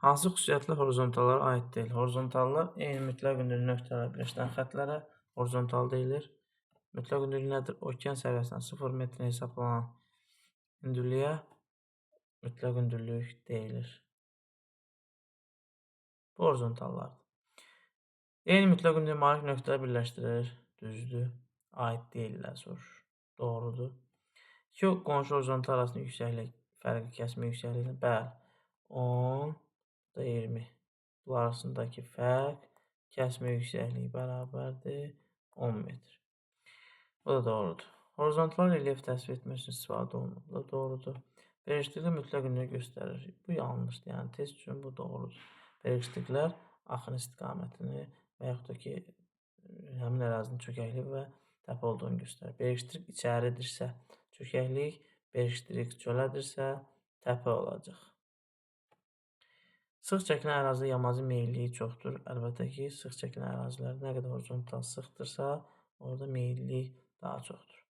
Hansı xüsusiyyətlər horizontallara aid deyil? Horizontallar eyni mütləq hündürlük nöqtələri birləşdirən xətlərə horizontal deyilir. Mütləq hündürlük nədir? Okean səviyyəsindən 0 metrə hesablanan hündürlüyə mütləq hündürlük deyilir. Bu horizontallardır. Eyni mütləq hündürlüyə malik nöqtələri birləşdirir. Düzdür. Aid deyirlər, soruşur. Doğrudur. İki qonşu horizontal arasında yüksəklik fərqi kəsmə yüksəkliyi. Bəli. 10 da 20. Bunlar arasındakı fərq kəsmə yüksəkliyi bərabərdir 10 metr. Bu da doğrudur. Horizontal relyef təsvir etmək üçün istifadə olunur. Bu da doğrudur. Berişdiriklər mütləq hündürlüyü göstərir. Bu yanlışdır. Yəni test üçün bu doğrudur. Berişdiriklər axın istiqamətini və yaxud da ki, həmin ərazinin çökəkliyi və təpə olduğunu göstərir. Berişdirik içəridirsə çökəklik, berişdirik çölədirsə təpə olacaq. Sıx çəkilən ərazidə yamacın meyilliyi çoxdur. Əlbəttə ki, sıx çəkilən ərazilərdə nə qədər horizontal sıxdırsa, orada meyillik daha çoxdur.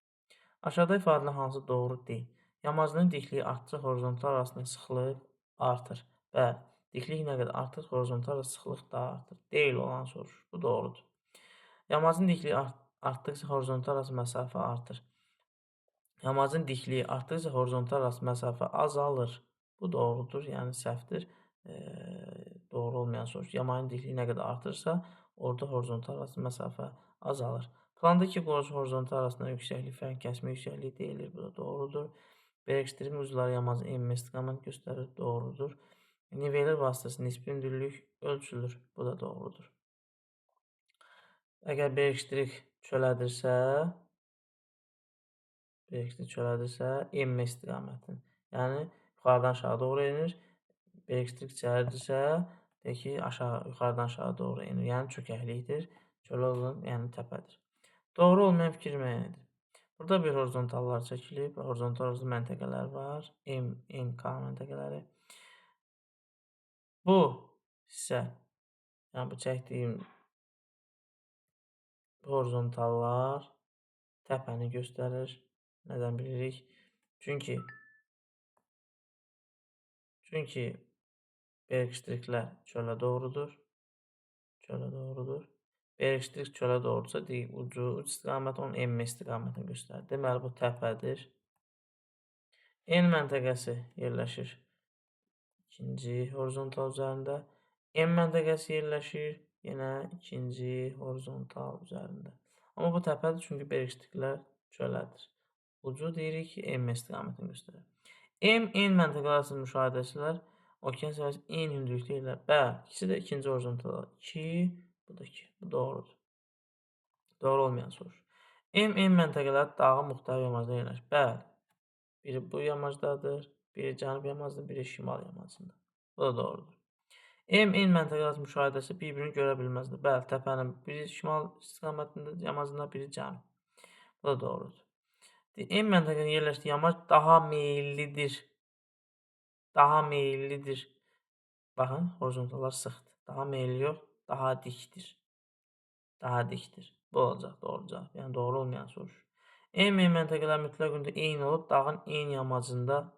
Aşağıda ifadə edilən hansı doğru deyil? Yamacının dikliyi artdıqca horizontal arasında sıxlıq artır. Bəli, diklik nə qədər artır, horizontal sıxlıq daha artır. Deyil olan soruşur. Bu doğrudur. Yamacın dikliyi artdıqca horizontal arası məsafə artır. Yamacın dikliyi artdıqca horizontal arası məsafə azalır. Bu doğrudur, yəni səhvdir. Doğru olmayan soruş. Yamacın dikliyi nə qədər artırsa, orada horizontal arası məsafə azalır. Planda iki qonşu horizontal arasında yüksəklik fərq kəsmə yüksəkliyi deyilir. Bu da doğrudur. Berişdirim ucları yamacın enmə istiqamət göstərir. Doğrudur. Nivelir vasitəsilə nisbi hündürlük ölçülür. Bu da doğrudur. Əgər berişdirik çölədirsə, enmə istiqamətini, yəni yuxarıdan aşağı doğru enir. Berişdirik içəridirsə, deyək ki, yuxarıdan aşağı doğru enir. Yəni çökəklikdir. Çölə olan, yəni təpədir. Doğru olmayan fikir müəyyən edir. Burada bir horizontallar çəkilib. Horizontal arasında məntəqələr var. M, N, K məntəqələri. Bu hissə, yəni bu çəkdiyim horizontallar təpəni göstərir. Nədən bilirik? Çünki berişdiriklər çölə doğrudur. Çölə doğrudur. Berişdirik çölə doğrudursa, deyik, ucu uc istiqamət onun enmə istiqamətini göstərir. Deməli, bu təpədir. N məntəqəsi yerləşir ikinci horizontal üzərində. M məntəqəsi yerləşir yenə ikinci horizontal üzərində. Amma bu təpədir, çünki berişdiriklər çölədir. Ucu deyirik ki, enmə istiqamətini göstərir. M, N məntəqələri arasında müşahidəçilər okean səviyyəsi eyni hündürlükdə yerlər. Bəli, ikisi də ikinci horizontal. 2, bu da 2. Bu doğrudur. Doğru olmayan soruş. M, N məntəqələri dağın müxtəlif yamacında yerləşir. Bəli, biri bu yamacdadır, biri cənub yamacında, biri şimal yamacında. Bu da doğrudur. M, N məntəqələri müşahidəsi bir-birini görə bilməzdir. Bəli, təpənin biri şimal istiqamətində yamacında, biri cənub. Bu da doğrudur. M məntəqəsində yerləşdiyi yamac daha meyillidir. Daha meyillidir. Baxın, horizontallar sıxdır. Daha meyilli yox, daha dikdir. Daha dikdir. Bu olacaq doğru cavab. Yəni doğru olmayan soruş. M, N məntəqələri mütləq hündürlüyü eyni olub, dağın eyni yamacında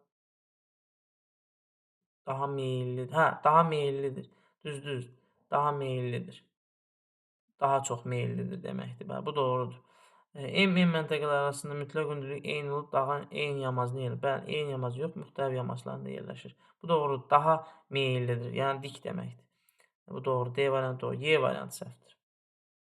daha meyillidir. Hə, daha meyillidir. Düz. Daha meyillidir. Daha çox meyillidir deməkdir. Bəli, bu doğrudur. M, N məntəqələri arasında mütləq hündürlük eyni olub, dağın eyni yamacında yerləşir. Bəli, eyni yamacı yox, müxtəlif yamaçlarında yerləşir. Bu doğrudur. Daha meyillidir. Yəni dik deməkdir. Bu doğru. D variantı doğru. Y variantı səhvdir.